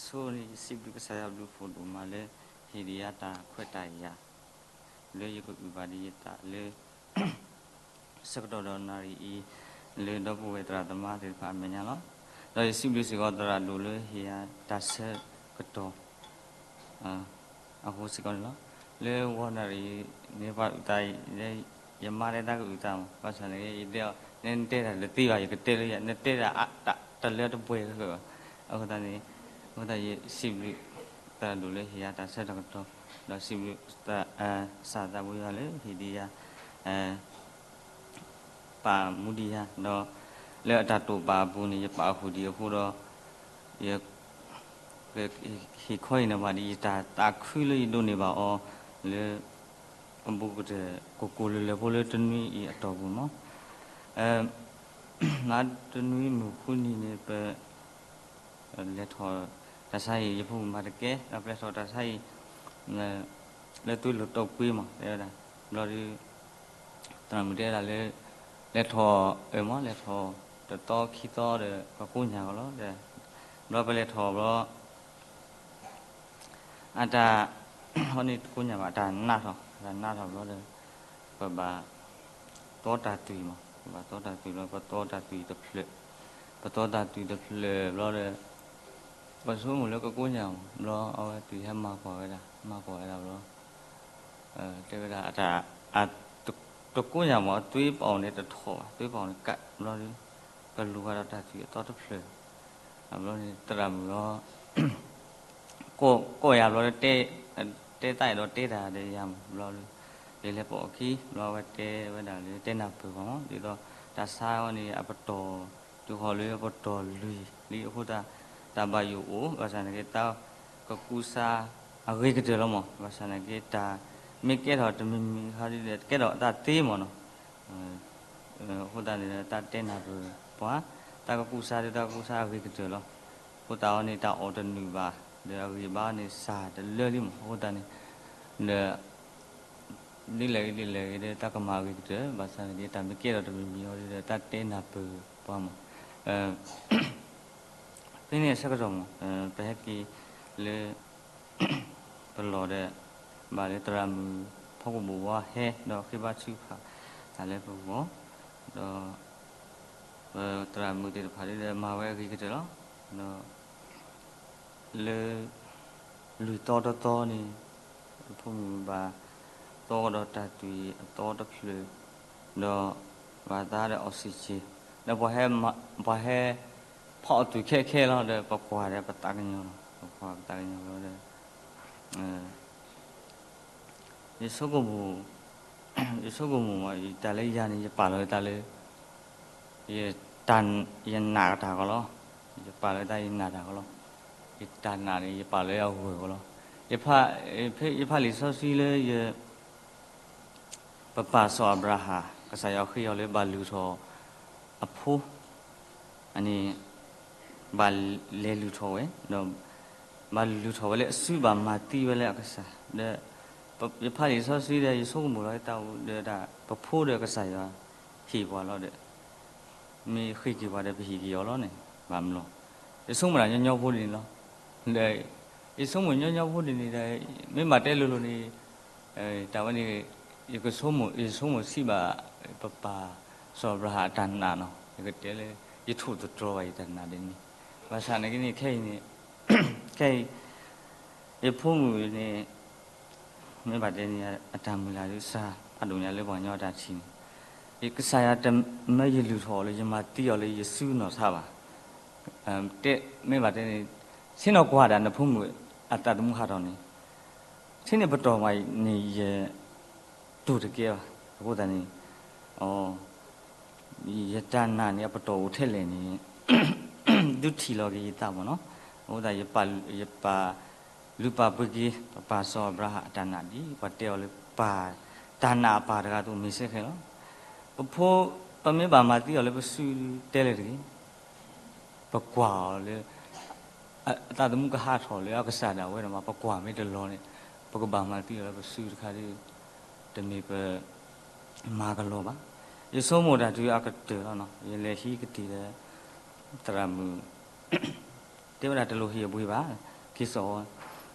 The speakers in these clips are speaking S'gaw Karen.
ဆိန့ၣ် ယစံးဘျုးကစၢ်ယွၤဘျုးဖးဒိၣ်မးလၢ ဟ့ၣ်ဒံးယၤတၢ်ခွဲးတၢ်ယာ် လၢယကအုၣ်ဘၣ်ဒံးယသးလၢ ဆၢကတီၢ်ဒီးနၣ်ရံၣ်အံၤ လၢဒီပုၢ်ဝဲၢ်သရၣ်သမါသ့ၣ်တဖၣ်အမဲာ်ညါလီၤ. ဒီးယစံးဘျုးစ့ၢ်ကီးသရၣ်ဒိၣ်လၢဟ့ၣ်ယၤတၢ်ဆၢကတီၢ် အဃိစ့ၢ်ကီးန့ၣ်လီၤ. လၢဂီၤနၣ်ရံၣ်န့ၣ် ပှၤအုၣ်သး ယမါတဲတၢ်ကအုၣ်သးမး ဘၣ်ဆၣ်န့ၣ် ယတဲအီၤ နတဲတၢ်တသ့ဘၣ် ယကတဲလၢယၤ နတဲတၢ်တလၢတပှဲၤဘၣ်. အဃိသတးန့ၣ် အဃိသတးယစံးဘျုး သရၣ်ဒိၣ်လၢဟ့ၣ်ယၤတၢ်ဆၢတၢ်ကတီၢ် ဒီးစံးဘျုး ကစၢ်သးဘိယွၤလၢဟ့ၣ်ဒံးယၤ ပာ်မူဒံးယၤ ဒီးလၢအတၢ်တိာ်ပာ်အပူၤန့ၣ် ယပာ်ဃုာ်ဒံးအဃိဒီး ယ ဟ့ၣ်ခီအံၤန့ၣ်ဘၣ်ဒ်ယတၢ်သးခုလၢယဒိးန့ၢ်ဘၣ်အီၤ လၢ အဘူးကတၢၢ် ကိၢ်ကိၢ်လၢၤလၢၤဖိလၢတနွံအံၤအတီၢ်ပူၤမး, မၤတနွံမုၢ်ဃုနံၤန့ၣ် ပ လဲၤထီၣ်တၢ်ဆါအံၤ ယဖိမုၣ်မၤတကဲ ဒီးပလဲၤထီၣ်တၢ်ဆါအံၤ လၢသွ့လိာ်တီၢ်ကွ့မး တဲဝဲဒၣ် ဘျီဒုး သရၣ်မုၣ်တဲဝဲဒၣ်လၢ လဲၤထီၣ် အၢမး လဲၤထီၣ်တသီခံသီဒီး ပကိညၢ်ကီးလီၤ. ဘျီပလဲၤထီၣ်ဘျီ အတၢ် ဟီန့ၣ်တကိညၢ်ဘၣ် အတၢ်နးထီၣ် အတၢ်နးထီၣ်ဘျီဒီး ပဘၣ်သီတၢ်သွံၣ်မး ပဘၣ်သီတၢ်သွံၣ်ဘျီ ပသီတၢ်သွံၣ်တဖျၢၣ် ပသီတၢ်သွံၣ်တဖျၢၣ်ဘျီဒီး ပဆိကမိၣ်လၢကကိညၢ်မး ဘျီအဝဲသွံၣ်ဟဲမၤကွၢ်ဝဲဒၣ် မၤကွၢ်ဝဲဒၣ်ဘျီ တဲဝဲဒၣ် အတၢ် တကိညၢ်မး အသွ့ပအီၣ်န့ၣ်တထီၣ်ဘၣ် သွ့ပအီၣ်န့ၣ်ကးဘျီဒီး ကလူၤဃာ်ဒီးတၢ်သွံၣ်အသီတဖျၢၣ် အဘျီန့ၣ် သရၣ်မုၣ်လီၤ ကိးယၤဘျီဒီး တဲသးအဲၣ်ဒိးတဲတၢ်ဒီးယၤမး ဘျီဒီး ယလဲၤပိာ်အခံ ဘျီအဝဲတဲဝဲဒၣ်လၢတဲနၢ်ပၢၢ်ပှၤမး ဒ်သိး တၢ်ဆါဝဲန့ၣ် အပတီၢ် တုၤဃီၤလၢအပတီၢ်လွံၢ်လံအဃိသတး တၢ်ဘၣ်ယိၣ်အိၣ် ဘၣ်ဆၣ်န့ၣ်က့ တၢ်ကကူစါအဂ့ၤကတၢၢ်လီၤမး ဘၣ်ဆၣ်န့ၣ်က့ တၢ်မ့ၢ်ကဲထီၣ်တမံၤမံၤခါဒ်ဒီး ကဲထီၣ်အသးသ့မးနီၤ အဃိသတးန့ၣ် တၢ်တဲနၢ်ပၢၢ်ပှၤ တၢ်ကကူစါဒီး တၢ်ကကူစါအဂ့ၤကတၢၢ်လီၤ. အဃိသတးအီၤန့ၣ် တၢ်အီၣ်တနုာ်ဘၣ် ဒီးအဂံၢ်အဘါန့ၣ် စၢ်တလၢလံမး အဃိသတးန့ၣ် ဒီး ဒ်လဲၣ်ဂ့ၤဒ်လဲၣ်ဂ့ၤဒီး တၢ်ကမၤအဂ့ၤကတၢၢ် ဘၣ်ဆၣ်န့ၣ်က့ တၢ်မ့ၢ်ကဲထီၣ်တမံၤမံၤအီၤဒီး တၢ်တဲနၢ်ပၢၢ်ပှၤမး ဖဲန့ၣ်အဆၢကတီၢ်မး ပဟဲက့ၤလၢ ပလီၢ်ဒီး ဘၣ်လၢသရၣ်မုၣ်ဖီကဘိၣ်ဝါဟဲ ဒီးဃ့ဘါထုကဖၣ်တၢ်လၢပဂီၢ် ဒီး ပသရၣ်မုၣ်သ့ၣ်တဖၣ်ဒီး မၤဝဲအဂ့ၤကတၢၢ်လီၤ. ဒီး လၢ လွံၢ်သီတသီန့ၣ် ပဖိမုၣ်ဘၣ်သီကဒီးတၢ်သွံၣ်အသီတဖျၢၣ် ဒီး ဘၣ်သါဒီး oxygen ဒီးပှၤဟဲ ပှၤဟဲ ဖီအီၣ်သွံၣ်ခဲခဲလီၤ ဒီးပကွၢ်ဒီးပသးကညီၤလီၤ ပကွၢ်ပသးကညီၤလီၤဒီး ယဆိကမိၣ် ယဆိကမိၣ်မး တၢ်လၢယၤန့ၣ် ယပာ်လီၤတၢ်လၢ ယတၢ် ယနာ်တၢ်ကီးလီၤ. ယပာ်လီၤတၢ်ယနာ်တၢ်ကီးလီၤ. ယတၢ်နာ်န့ၣ် ယပာ်လီၤယဂီၢ်ကီးလီၤ. ယဖး ယဖးလံာ်စီဆှံလၢယ ပပၢ်စီၤအၤဘြၤဟၣ် ကစၢ်ယွၤဃ့အီၤလၢဘၣ်လုၢ်ထီၣ်အဖိ အန့ၣ် ဘၣ်လဲၤလုၢ်ထီၣ်ဝဲ ဒီး ဘၣ်လုၢ်ထီၣ်ဝဲလၢအစု ဘၣ်မၤသံဝဲလၢအကစၢ် ဒီး ယဖးလံာ်စီဆှံဒီး ယဆိကမိၣ်လီၤတၢ်အိၣ်ဒီးတၢ် ပဖိဒီးကစၢ်ယွၤဟ့ၣ်ပှၤလီၤဒီး မ့ၢ်ဃ့က့ၤပှၤဒီး ပဟ့ၣ်က့ၤအီၤလီၤန့ၣ် ဘၣ်မနုၤလီၤ. ယဆိကမိၣ်တၢ်ညီညီဖိဒ်န့ၣ်လီၤ. ဒီး ယဆိကမိၣ်ညီညီဖိဒ်န့ၣ်ဒီး မ့ၢ်ဘၣ်တဲလိၤလိၤန့ၣ် တၢ်ဝဲန့ၣ် ယကဆိကမိၣ် ယဆိကမိၣ်ဆံးဘၣ် ပပၢ်စီၤအၤဘြၤဟၣ်အတၢ်နာ်နီၤ ယကတဲလၢ ယထိၣ်သတြီၤဘၣ်ယတၢ်နာ်ဒ်န့ၣ် ဘၣ်ဆၣ်န့ၣ်က့န့ၣ် ခဲအံၤန့ၣ် ခဲအံၤ ယဖိမုၣ်န့ၣ် မ့ၢ်ဘၣ်တဲန့ၣ် အတၢ်မုၢ်လၢ်ဒုးစၢ်ဖးဒိၣ်ညါလၢပှၤကညီအတၢ်ထံၣ်န့ၣ် ကစၢ်ယွၤတမၢယလုၢ်ထီၣ်လၢယမၤသံအီၤလၢယစုနီၢ်ဆါဘၣ်. မ့ၢ်ဘၣ်တဲန့ၣ် ဆ့ၣ်နီၤကွၢ်ဒၣ်နဖိမုၣ်အသးသမူဟးထီၣ်န့ၣ် ဆ့ၣ်န့ၣ်ပတီၢ်မးန့ၣ် ယ တူၢ်တကဲဘၣ်. အဃိသတးန့ၣ် ယတၢ်နာ်န့ၣ် အပတီၢ်အိၣ်ထဲလဲၣ်န့ၣ် ဒုးထံၣ်လီၤက့ၤယသးမးနီၤ. အဃိသတး ယပာ်လုၢ်ပာ်ပှ့ၤက့ၤ ပပၢ်စီၤအၤဘြၤဟၣ်အတၢ်နာ်ဒ် ပှၤတဲအီၤလၢပၢ် တၢ်နာ်အပၢ်တဂၤအသိး မ့ၢ်စ့ၢ်ကီးလီၤ. ပဖိ ပမ့ၢ်ဘၣ်မၤသံအီၤလၢပစုတဲလဲၣ်တဂ့ၤ ပကွၢ်အီၤလၢ အသးသမူကဟးထီၣ်လၢအကစၢ်ဒၣ်ဝဲဒီးမး ပကွၢ်မ့ၢ်တလီၤန့ၣ် ပကဘၣ်မၤသံအီၤလၢပစုတခါဒီး တမ့ၢ်ပ မၤကလီၤဘၣ်. ယဆိကမိၣ်တၢ်တုၤအကတၢၢ်လီၤနီၤ ယလဲၤဟံးကသံၣ်ဒီး သရၣ်မုၣ် တဲ တဲဝဲဒၣ်တလိၣ်ဟ့ၣ်အပှ့ၤဘၣ်, က့ၤစိာ်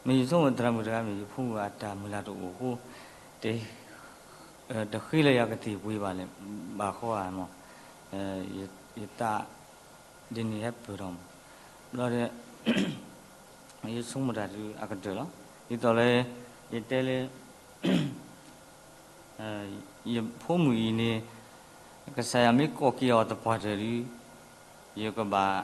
အီၤ, မ့ၢ်ယဆိကမိၣ်သရၣ်မုၣ်တဂၤမ့ၢ်ယဖိမုၣ်အတၢ်မုၢ်လၢ်တအိၣ်အဃိ, တ တဃ့လၢယၤကသ့ၣ်ပှ့ၤဘၣ်လဲၣ်, ဘၣ်ဃီဧါမး, ယသး ဒ်န့ၣ်ဟဲပၢၢ်ထီၣ်မး, ဘျီဒီး ယဆိကမိၣ်တၢ်ဒုးအကတၢၢ်လီၤ. ဒ်သိးလၢ ယတဲလၢ ယဖိမုၣ်အံၤန့ၣ် ကစၢ်ယွၤမ့ၢ်ကိးက့ၤအီၤသပှၢ်တၢၢ်ဒီး ယကဘၣ်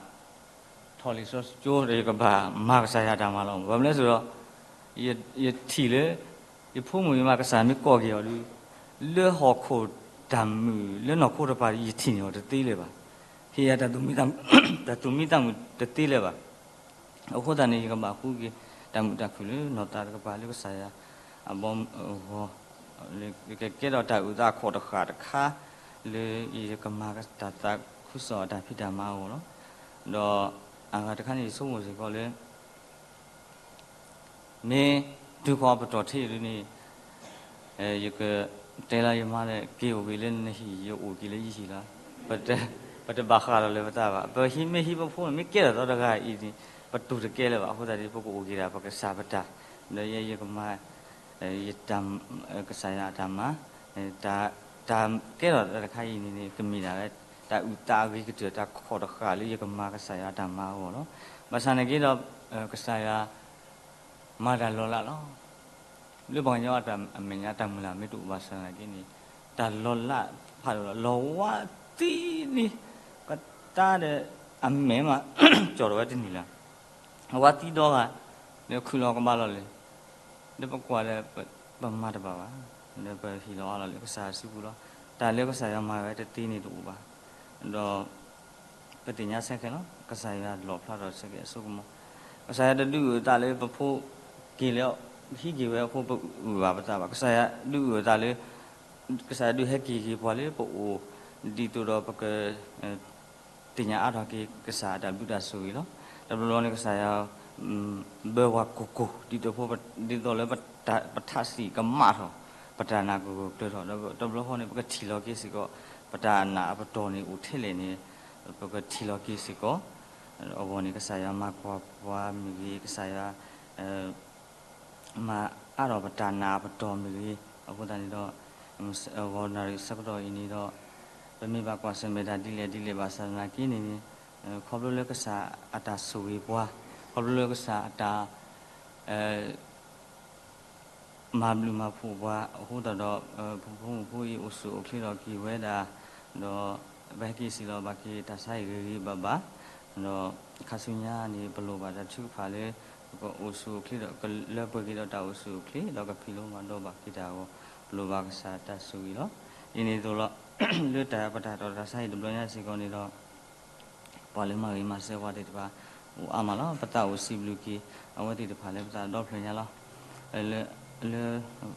ထီၣ်လံာ်စီဆှံကၠိဒီး ယကဘၣ်မၤကစၢ်ယွၤတၢ်မၤလီၤ. ဘၣ်မနုၤလဲၣ်ဆိုဒီး ယထံၣ်လၢ ယဖိမုၣ်အံၤမး ကစၢ်မ့ၢ်ကိးက့ၤအီၤဒီး လၢဟီၣ်ခိၣ်တၢ်မုာ် လၢနီၢ်ခိတဖၣ်ဒီး ယထံၣ်န့ၢ်အီၤတသ့လၢၤဘၣ်. ဟ့ၣ်ယၤတၢ်သူၣ်မံသးမုာ်တသ့လၢၤဘၣ်. အဃိသတးန့ၣ် ယကဘၣ်ဃုက့ၤတၢ်မုာ်တၢ်ခုၣ်လၢနီၢ်သးတကပၤ လၢကစၢ်ယွၤအဘီအမုၢ်အဂီၢ်, ကကဲထီၣ်တၢ်အုၣ်သးခီၣ်တဃၣ်တခါ လၢယကမၤတၢ်သးခုကစီၣ်အတၢ်ဖံးတၢ်မၤအဂီၢ်လီၤ. ဒီးအဂၤတခါန့ၣ် ယဆိကမိၣ်စ့ၢ်ကီးလၢ မ့ၢ်တုၤဃီၤပတီၢ်ထံးဒ်န့ၣ် ယကတဲလီၤယမါလၢ က့ၤအိၣ်က့ၤလၢနဟံၣ် ယအိၣ်က့ၤလၢယဟံၣ်လီၤ. ပတဘၣ်ဃးလီၤလၢပသးဘၣ်. ပဟံးမ့ၢ်ဟံးပဖိန့ၣ် မ့ၢ်ကဲထီၣ်သီတဂၤအံၤန့ၣ် ပတူၢ်တကဲလၢၤဘၣ်. အဃိသတးဒီး ပကအိၣ်က့ၤဒၣ်ပကစၢ်ပတၢ်, ဒီးယဲယကမၤ ယတၢ် ကစၢ်ယွၤအတၢ်မၤ, တၢ်ကဲထီၣ်သီတခါအံၤန့ၣ်န့ၣ် ကမ့ၢ်ဒၣ်ဝဲ တၢ်အုၣ်သးအဂ့ၤကတၢၢ် တၢ်ခီၣ်တဃၣ်လၢယကမၤကစၢ်ယွၤအတၢ်မၤအဂီၢ်လီၤ. ဘၣ်ဆၣ်နာ်က့ဒီး ကစၢ်ယွၤ မၤတၢ်လီၤလးလီၤ. လၢပှၤကညီအမဲာ်ညါ တၢ်မုၢ်လၢ်မ့ၢ်တအိၣ်ဘၣ်ဆၣ်သနာ်က့န့ၣ် တၢ်လီၤလးဖးဒိၣ်လီၤ. လီၤဝါသံလံ, ကတၢၢ်ဒီး အမဲာ်မး ကၠီၣ်ထီၣ်ဝဲတန့ၢ်လၢၤ. ဝါသံဒီဂၤ လၢခုၣ်လီၤကဘၣ်လီၤလၢ လၢပကွၢ်ဒီး ပမၤတဘၣ်ဘၣ်, လၢပဟ့ၣ်လီၤအါလီၤလၢကစၢ်ယွၤစုပူၤလီၤ. တၢ်လၢကစၢ်ယွၤမၤဝဲတသ့န့ၣ်တအိၣ်ဘၣ်. ဒီး ပသ့ၣ်ညါဆၢခဲလီၤ ကစၢ်ယွၤလီၣ်ဖျါထီၣ်ဆၢက့ၤအစိကမီၤ, ကစၢ်ယွၤတဒုးအုၣ်အသးလၢပဖိက့ၤလၢဟံးက့ၤဝဲအဃိ ပအုၣ်ဘၣ်ပသးဘၣ်. ကစၢ်ယွၤဒုးအုၣ်အသးလၢ ကစၢ်ယွၤဒုးဟဲက့ၤက့ၤပှၤလၢပအိၣ် ဒ်သိးဒီးပက သ့ၣ်ညါအါထီၣ်က့ၤကစၢ်အတၢ်ဘျုးတၢ်ဆိၣ်ဂ့ၤလီၤ. တဘျီဘျီန့ၣ် ကစၢ်ယွၤ ဘၢပှၤကိၢ်ကိၢ် ဒ်သိးဖိ ဒ်သိးလၢ ပထးစံၣ်ကမၣ်ထီၣ်, ပတၢ်နာ်ကဂၢၢ်ကျၢၤထီၣ်, ဒီးတဘျီဃီန့ၣ် ပကထံၣ်လီၤက့ၤစ့ၢ်ကီး ပတၢ်နာ်အပတီၢ်န့ၣ်အိၣ်ထဲလဲၣ်န့ၣ် ပကထံၣ်လီၤက့ၤစ့ၢ်ကီး. အဂီၢ်န့ၣ် ကစၢ်ယွၤမၤကွၢ်ပှၤမ့ၢ်ဂ့ၤ, ကစၢ်ယွၤ မၤအါထီၣ်ပတၢ်နာ်အပတီၢ်မ့ၢ်ဂ့ၤ, အဃိသတးန့ၣ်ဒီး ဂီၤနၣ်ရံၣ်ဆၢကတီၢ်အံၤန့ၣ်ဒီး ပမ့ၢ်ဘၣ်ကွၢ်ဆၢၣ်မဲာ်တၢ်ဒ်လဲၣ်ဒ်လဲၣ်ဘၣ်ဆၣ်သနာ်က့န့ၣ်န့ၣ် ခီဖျိလၢကစၢ်အတၢ်ဆိၣ်ဂ့ၤပှၤ, ခီဖျိလၢကစၢ်အတၢ် မၤဘျုးမၤဖှိၣ်ပှၤအဃိသတးဒီး ပဖိမုၣ်ဖိအံၤအိၣ်ဆူၣ်အိၣ်ချ့ထီၣ်က့ၤဝဲဒၣ်, ဒီးပဟဲက့ၤစံးလီၤဘၣ်က့ၤတၢ်ဆါဟံၣ်ဂ့ၤဂ့ၤဘၣ်ဘၣ်, ဒီးခါဆူညါန့ၣ် ပလိၣ်ဘၣ်တၢ်ထုကဖၣ်လၢ ပကအိၣ်ဆူၣ်အိၣ်ချ့ဒီး ကလၢပှဲၤက့ၤဒီးတၢ်အိၣ်ဆူၣ်အိၣ်ချ့ ဒီးကဖံးလိမၤဒိးဘၣ်က့ၤတၢ်အဂီၢ် ပလိၣ်ဘၣ်ကစၢ်တၢ်ဆိၣ်ဂ့ၤလီၤ. ဒ်န့ၣ်အသိးလီၤ လၢတၢ်ပတၢ်တီၢ်တၢ်ဆါဟံၣ်တဘျီညါစ့ၢ်ကီးန့ၣ်ဒီး ပှၤလၢမၤဂ့ၤမၤစၢၤပှၤသ့ၣ်တဖၣ် အိၣ်အါမးလီၤ. ပသးအိၣ်စံးဘျုးက့ၤ အဝဲသ့ၣ်တဖၣ်လၢပသးဒီဖျၢၣ်ညါလီၤ. လၢ လၢ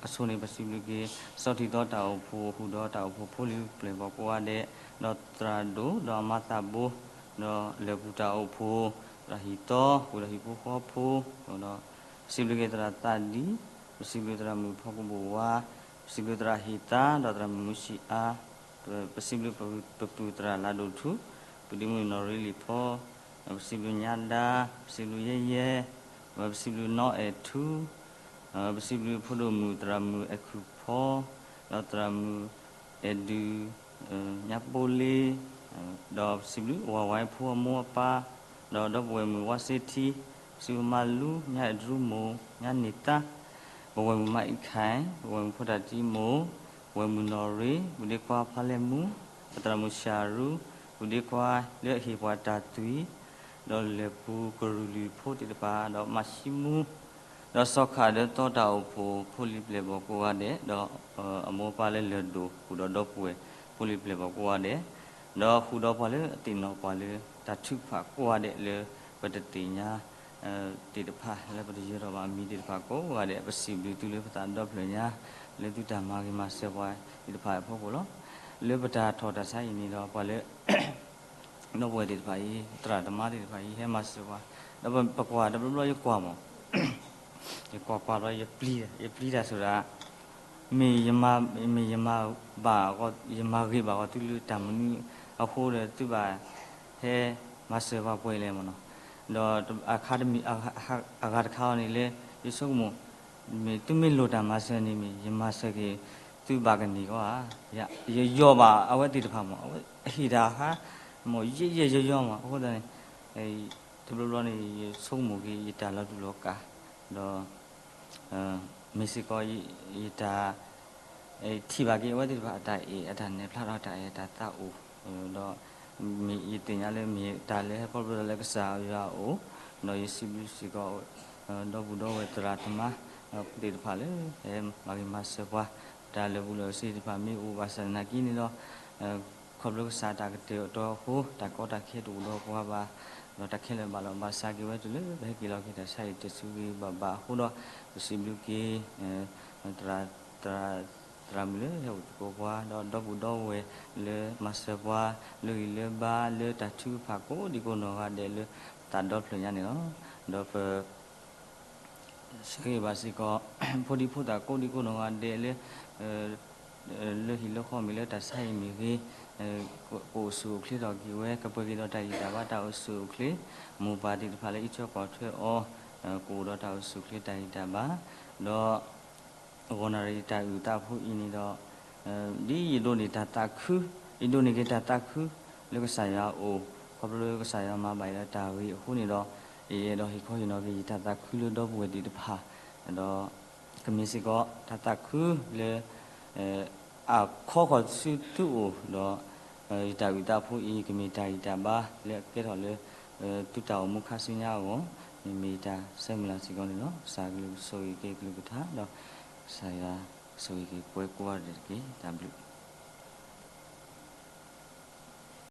အဆိန့ၣ် ပစံးဘျုးက့ၤ စီၤထံသီတၢ်အိၣ်ဖှိၣ် ဃုာ်ဒီးတၢ်အိၣ်ဖှိၣ်ဖိလံၤပျဲၢ်ဘီၣ်ကိးဂၤဒဲး, ဒီးသရၣ်ဒိၣ် ဒီးအမါသးဘိ, ဒီးလၢၢ်ပူၤတၢ်အိၣ်ဖှိၣ် သရၣ်ဟံၣ်သီ ဃုာ်ဒီးဟံၣ်ဖိဃီဖိ, ဒီး ပစံးဘျုးက့ၤသရၣ်သးဒံ, ပစံးဘျုးသရၣ်မုၣ်ဖီကဘိၣ်ဝါ, ပစံးဘျုးသရၣ်ဟ့ၣ်သါ ဒီးသရၣ်မုၣ်မုၢ်ဆံးအါ, ပစံးဘျုးပပုၢ်သရၣ်လၢဒိၣ်ထူ, ပဒ့မုၣ်နီၢ်ရ့လံာ်ဖီ, ပစံးဘျုးညါဒါ, ပစံးဘျုးယဲယဲ, ပစံးဘျုးနီၢ်အဲၣ်ထူ, ပစံးဘျုးဖိဒိၣ်မုၣ်သရၣ်မုၣ်အဲၣ်ခုၣ်ဖီ, ဒီးသရၣ်မုၣ်အဲၣ်ဒုး ညါပိလ့, ဒီးပစံးဘျုးဝၤဝါဖိအမိၢ်အပၢ်, ဒီးဒီပုၢ်ဝဲၢ်မုၣ်ဝါစ့ထံ, ပစံးဘျုးမါလူ, ညါအဲၣ်ဒရူမိၢ်, ညါန့ၢ်သါ, ပဝဲၢ်မုၣ်မါအံခၢၣ်, ပဝဲၢ်မုၣ်ဖိတၢ်တံမိၢ်, ပဝဲၢ်မုၣ်နီၢ်ရ့, ပူၤဒ့ခွါဖါလဲၢ်မူ, ပသရၣ်မုၣ်ဆၣ်ရူ, ပူၤဒ့ခွါလၢအဟ့ၣ်ပှၤတၢ်သွံၣ်, ဒီးလၢၢ်ပူၤကရူၢ်လွံၢ်ဖိသ့ၣ်တဖၣ်, ဒီးမၤဆံမူ ဒီးစီၤခးဒီးသီတၢ်အိၣ်ဖှိၣ်ဖိလံၤပျဲၢ်ဘီၣ်ကိးဂၤဒဲး, ဒီးအမိၢ်အပၢ်လၢလၢၢ်ဒိၣ် ဃုာ်ဒီးဒီပုၢ်ဝဲၢ်ဖိလံၤပျဲၢ်ဘီၣ်ကိးဂၤဒဲး, ဒီးဃုာ်ဒီးပှၤလၢအသ့ၣ်နီၣ်ပှၤလၢတၢ်ထုကဖၣ်ကိးဂၤဒဲးလၢပတသ့ၣ်ညါ သ့ၣ်တဖၣ်လၢပတယၢၤထီၣ်ဘၣ်အမံၤသ့ၣ်တဖၣ်ကိးဂၤဒဲး ပစံးဘျုးသုလၢပသးဒီဖျၢၣ်ညါ လၢသုတၢ်မၤဂ့ၤမၤစၢၤပှၤသ့ၣ်တဖၣ်အဖီခိၣ်လီၤ. လၢပတၢ်ထီၣ်တၢ်ဆါအံၤန့ၣ်ဒီး ပှၤလၢ ဒီပုၢ်ဝဲၢ်သ့ၣ်တဖၣ်အံၤ သရၣ်သမါသ့ၣ်တဖၣ်အံၤ ဟဲမၤစၢၤပှၤ, ဒီးပကွၢ်တဘျီဘျီယကွၢ်မး, ယကွၢ်ကွၢ်ဘျီယပျံၤ, ယပျံၤတၢ်ဆိဒၣ်, မ့ၢ်ယမၤ, မ့ၢ်ယမၤဘၣ်, ယမၤဂ့ၤဘၣ်ဂီၢ်သုလၢတၢ်မနုၤအဃိဒီး သုဘၣ်ဟဲမၤစၢၤပှၤပှဲၤလဲၣ်မးနီၤ. ဒီးအခါတမံၤ အဂၤတခါအံၤန့ၣ်လၢ ယဆိကမိၣ် မ့ၢ်သုမ့ၢ်လိၣ်တၢ်မၤစၢၤန့ၣ်မ့ၢ် ယမၤစၢၤက့ၤသုဘၣ်ကန့ၢ်ကီဧါ. ယယီၤဘၣ်အဝဲသ့ၣ်တဖၣ်မး အဝဲဟ့ၣ်တၢ်ဟါ မ့ၢ်ယဲၢ်ယဲၢ်ယီၤယီၤမး အဃိသတးန့ၣ် တဘျီဘျီန့ၣ် ယဆိကမိၣ်က့ၤယတၢ်လီၤတူာ်လီၤကာ် ဒီး မ့ၢ်စ့ၢ်ကီး ယတၢ် ထံၣ်ဘၣ်က့ၤအဝဲသ့ၣ်တဖၣ်အတၢ်အဲၣ်အတၢ်နဲၣ်ဖျါထီၣ်တၢ်အဲၣ်အတၢ်သးအိၣ် ဒီး မ့ၢ်ယသ့ၣ်ညါလၢမ့ၢ်တၢ်လၢဟဲခီဖျိလၢကစၢ်ယွၤအအိၣ် ဒီးယစံးဘျုးစ့ၢ်ကီး ဒီပုၢ်ဒီဝဲၢ်သရၣ်သမါ သ့ၣ်တဖၣ်လၢ ဟဲမၤဂ့ၤမၤစၢၤပှၤ တၢ်လၢာ်ဘူၣ်လၢာ်စ့သ့ၣ်တဖၣ်မ့ၢ်အိၣ်ဘၣ်ဆၣ်သနာ်က့န့ၣ်ဒီး ခီဖျိကစၢ်တၢ်ကတဲာ်ကတီၤအဃိ တၢ်ကီတၢ်ခဲတအိၣ်ဒီးပှၤဘၣ် ဒီးတၢ်ခဲလၢာ်ဘၣ်လီၤဘၣ်စးက့ၤဝဲတုၤလၢ ပဟဲက့ၤလီၤက့ၤတၢ်ဆါဟံၣ်တစုဂ့ၤဘၣ်ဘၣ်အဃိဒီး ပစံးဘျုးက့ၤ သရၣ် သရၣ်မုၣ်လၢဟဲအိၣ်သကိးပှၤ ဒီးဒီပုၢ်ဒီဝဲၢ်လၢမၤစၢၤပှၤ လၢဂံၢ်လၢဘါလၢတၢ်ထုကဖၣ်ကိးဒံကိးနီၢ်ဂၤဒဲးလၢ သးဒီဖျၢၣ်ညါန့ၣ်လီၤ. ဒီးပ ဆၢဂ့ၤဘၣ်စ့ၢ်ကီး ဖိဒံဖိသၣ်ကိးဒံကိးနီၢ်ဂၤဒဲးလၢ လၢဟံၣ်လၢဃီမ့ၢ်လၢတၢ်ဆါဟံၣ်မ့ၢ်ဂ့ၤ ကအိၣ်ဆူၣ်အိၣ်ချ့ထီၣ်က့ၤဝဲ ကပှဲၤက့ၤဒီးတၢ်ဂံၢ်တၢ်ဘါတၢ်အိၣ်ဆူၣ်အိၣ်ချ့ မိၢ်ပၢ်သ့ၣ်တဖၣ်လၢအံးထွဲကွၢ်ထွဲအီၤ ကအိၣ်ဒီးတၢ်အိၣ်ဆူၣ်အိၣ်ချ့တၢ်ဂံၢ်တၢ်ဘါ ဒီး ဂီၤနၣ်ရံၣ်တၢ်အုၣ်သးဖိအံၤန့ၣ်ဒီး ဒ်ယဒိးန့ၢ်တၢ်သးခု ယဒိးန့ၢ်က့ၤတၢ်သးခု လၢကစၢ်ယွၤအအိၣ် ခီဖျိလၢကစၢ်ယွၤမၤဘၣ်ယၤတၢ်ဂ့ၤအဃိန့ၣ်ဒီး ယအဲၣ်ဒိးဟ့ၣ်ခီဟ့ၣ်နီၤက့ၤယတၢ်သးခုလၢဒီပုၢ်ဝဲၢ်သ့ၣ်တဖၣ် ဒီး ကမ့ၢ်စ့ၢ်ကီးတၢ်သးခုလၢ အခီဃီၤဆူသုအိၣ်ဒီး ယတၢ်အုၣ်သးဖိအံၤ ကမ့ၢ်တၢ်ဂံၢ်တၢ်ဘါလၢအကဲထီၣ်လၢ သုတၢ်အိၣ်မူခါဆူညါအဂီၢ် မ့ၢ်မ့ၢ်ယတၢ်ဆၢမုၢ်လၢ်စ့ၢ်ကီးန့ၣ်လီၤ. ကစၢ်ကလုၢ်ကဆိၣ်ဂ့ၤက့ၤကလုၢ်ကထါဒီး ကစၢ်ယွၤကဆိၣ်ဂ့ၤက့ၤပှၤကိးဂၤဒဲးတက့ၢ်. တၢ်ဘျုး